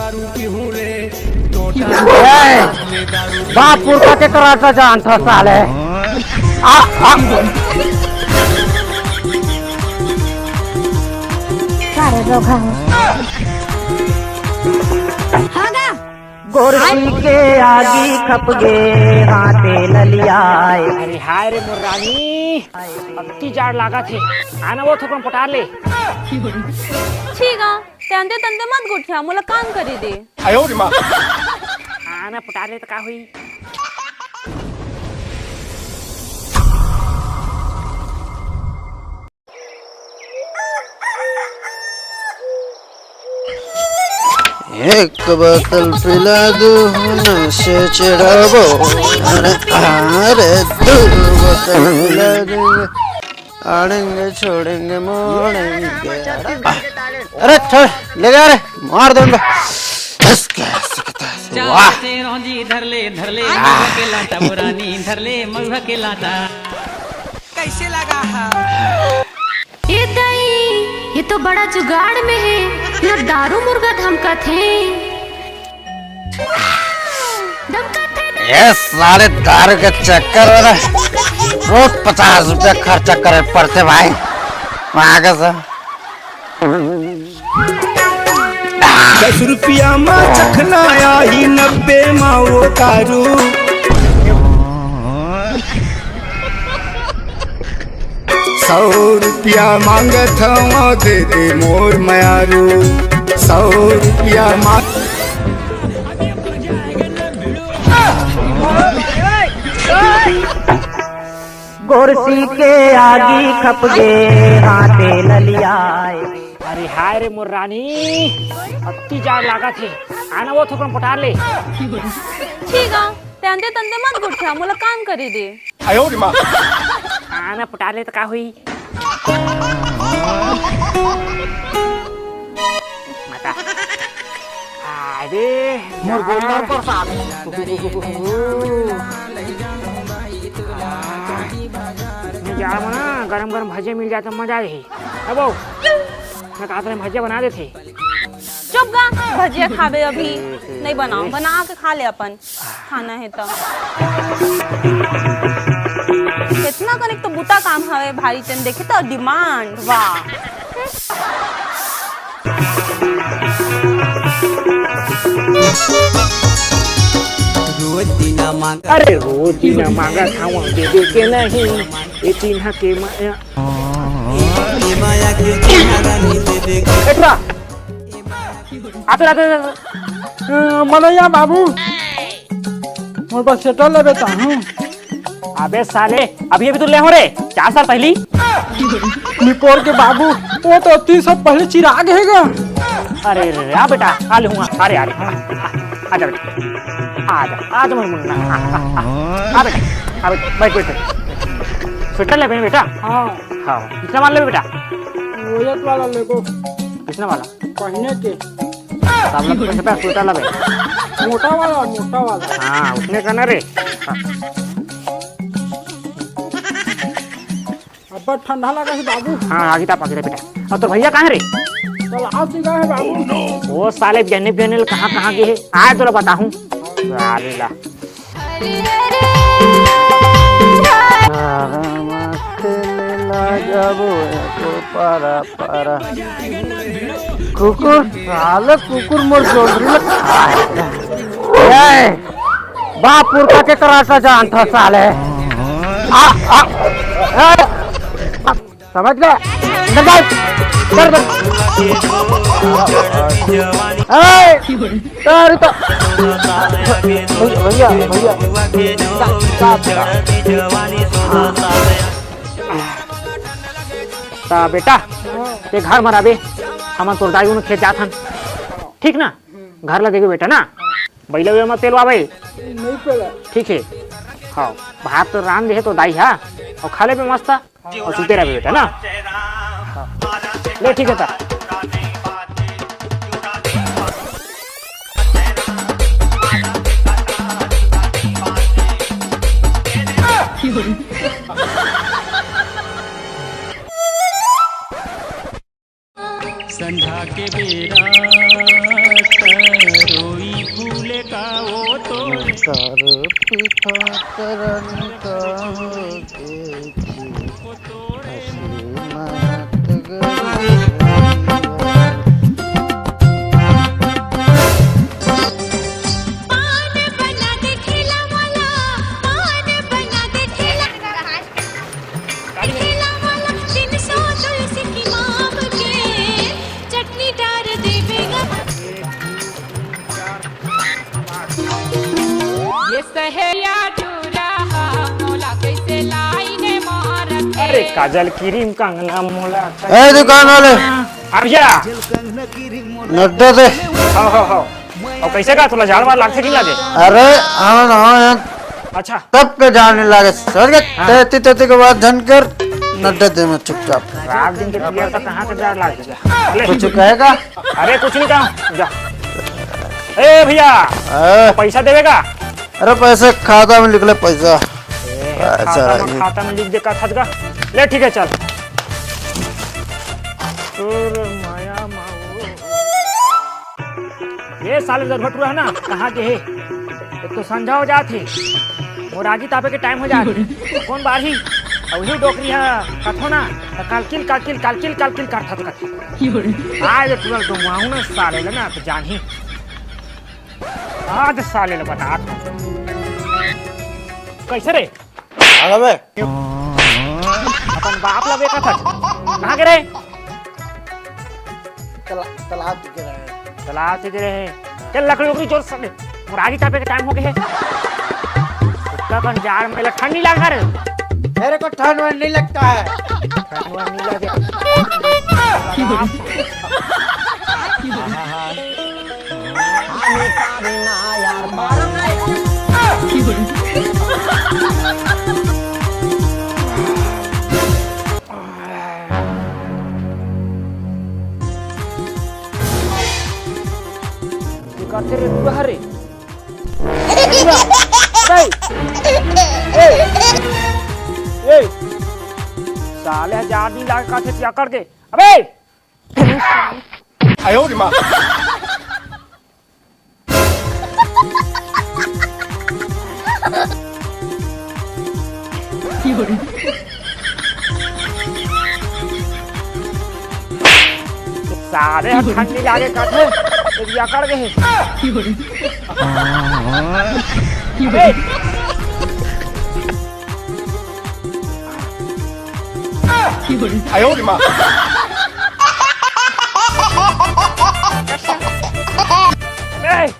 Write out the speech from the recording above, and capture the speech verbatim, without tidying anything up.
ए, बाप पुरखा के कराटा जानथस साले। आ, आ। सारे लोग हैं। हाँ गा। गोरसी के आगी खप गे, हाथे ललियाए। अरे हाय रे मोर रानी, अत्ती जाड़ लागत हे। आना वो थोकन पटार ले। ठीक आ, ते अंते तंते मत गोठिया, मोला काम करे दे। आना पटार ले त का होई? एक बोतल पिला दो, नशे चढ़ाबो। अरे, अरे, दो बोतल पिला दो, आड़ेंगे, छोड़ेंगे, मोड़ेंगे। अरे, छोड़, ले जा रे, मार दे उनको। बस, क्या सिकता है, वाह। चाल से रौंजी धर ले, धर ले, महुआ के लाटा, वो रानी धर ले, महुआ के लाटा। कैसे लगा है? ए दाई, ये तो बड़ा जुगाड़ में हे, न दारू मुर्गा धमकत हे। धमकत हे ना। ये साले दारू के चक्कर में ना रोज पचास रुपया खर्चा करे पड़थे भाई। वहाँ के से दस रुपया मा चखना आही, नब्बे मा वो दारू। सौ रुपया मांगत हवं, दे दे मोर मयारू। सौ रुपया मांग गोरसी के आगी खप गे, हाथे ललियाए। अरे हाय रे मोर रानी, अत्ती जाड़ लागत हे। आना वो थोकन पटार ले। ठीक आ, ते अंते तंते मत गोठिया, मोला काम करे दे। आना पटार ले त का होई? माता। अरे मोर गोल्डन प्रसाद। जाड़ में ना गरम गरम भजिया मिल जाए त मजा आ जाही। अब मैं कहा था भजिया बना देथे। चुप गा, भजिया खाबे अभी। नहीं बनाओ, बना के खा ले अपन, खाना हे त। इतना कनिक तो बुता काम हवे भारी चंद, देखे तो डिमांड, वाह। रोज दिना मांग अरे रोज दिना मांगत हवं, देबे के नहीं, ए चिन्हा के माया। माया के चिन्हा रानी देबे के। एटरा। आते, आते, आते। अ, मनैया बाबू, मोर बर सेटर लेबे चाहूं। अबे साले, अभी, अभी तो ले हो रे, चार साल पहली। निपोर के बाबू, वो तो तीस साल पहले चिराग है गा। अरे रे रे, आ बेटा, आ ले हुआ, अरे, अरे, आ, आ जा बेटा, आ जा, आ जा मोर मुन्ना, आ, आ, आ, आ बेटा, आ बेटा, बैठ, बैठ, बैठ। स्वेटर लेबे बेटा? हाँ। हाँ, कितना वाला लेबे बेटा? वो एक वाला लेबो। कितना वाला? पहने के। सब लोग पैसे पे स्वेटर लेबे। मोटा वाला, मोटा वाला। हाँ, उसने कहना रे। हाँ। अब्बड़ ठंडा लगा है बाबू। हाँ, आगे ताप आगे बेटा। और तो भैया कहाँ रे? कल आज ही गए हैं बाबू। वो साले बियाने बियाने ले कहाँ कहाँ गए हैं? आए तोला बताहूँ। साले ला। कुकुर, साले कुकुर मोर जोंदरी में। ए, बाप पुरखा के कराटा जानथस साले। आ, आ, ए, समझ गए? अंदर जाओ। कर दे। ए, कर तो। भैया, भैया, भैया। ता बेटा, ते घर म रहिबे, हमन तोर दाई उन खेत जात हन, ठीक ना? घर ला देखे बेटा ना, बइला उइला मत पेलवा भाई। नहीं पेला। ठीक है, हाँ, भात तो रांध दे है तो दाई हा, और खा लेबे मस्त, और सुते रहिबे बेटा ना। हाँ। ले ठीक है ता। संझा के बेरा कर पिता तरन का देखी, हसी मत गलिया। पान बना दे ठेला वाला, पान बना दे ठेला। ठेला वाला, तीन सौ तुलसी की माम के, चटनी डार देवेगा। ये सहेलिया टूरा हा, मोला कैसे लाइन मारत हे। अरे काजल, क्रीम, कंगना, मोला ए दुकान वाले। आ भैया। नड्डा दे। हाँ, हाँ, हाँ। अउ कैसे का, तोला जाड़ वाड़ लागथे कि नइ लागे? अरे, हाँ ना, हाँ, यहाँ अच्छा। तब के जाड़ नइ लागे, समझ गे? हाँ। तेती, तेती के बात झन कर, नड्डा दे में चुपचाप। रात दिन के पियर त कहाँ से जाड़ लागे? ले। कुछ कहेगा? अरे, कुछ नइ कहँव, जा। ए भैया, हाँ। पैसा देबे का? अरे, पैसे खाता में लिख ले, पैसा। ए, पैसा खाता में, रही। खाता में लिख दे का था का? ले, ठीक हे, चल। तोर माया माओ। ये साले दरभटुआ हे ना, कहाँ गे हे? एक तो संझा हो जात हे, मोर आगी तापे के टाइम हो जात हे। कोन बारही? अउ उही डोकरी हा कथो ना, त कालकिल, कालकिल, कालकिल, कालकिल करथस कथे। आज पूरा डोंगवाहूँ ना साले ल ना, त जानही। आज साले ल बतात हँव। कैसे रे? आ गए बे। अपन बाप ला देखत हस। कहाँ गे रहे? तला-, तालाब के रहे। तालाब के रहे। के लकड़ी उकड़ी जोर से, मोर आगी तापे के टाइम हो गे हे। कुत्ता कन जाड़ में ठंड नइ लागे रे। मेरे को ठंड वंड नहीं लगता है। ठंड वंड नहीं लगे। ये करथे रे टूरा रे। ए, टूरा। ए, ए, ए, साले जाड़ नइ लागे कथे, अकड़ गे। अबे! आयो रे माँ। साले ह ठंड नइ लागे कथे, ये अकड़ गे हे। अबे! आयो रे माँ। ए!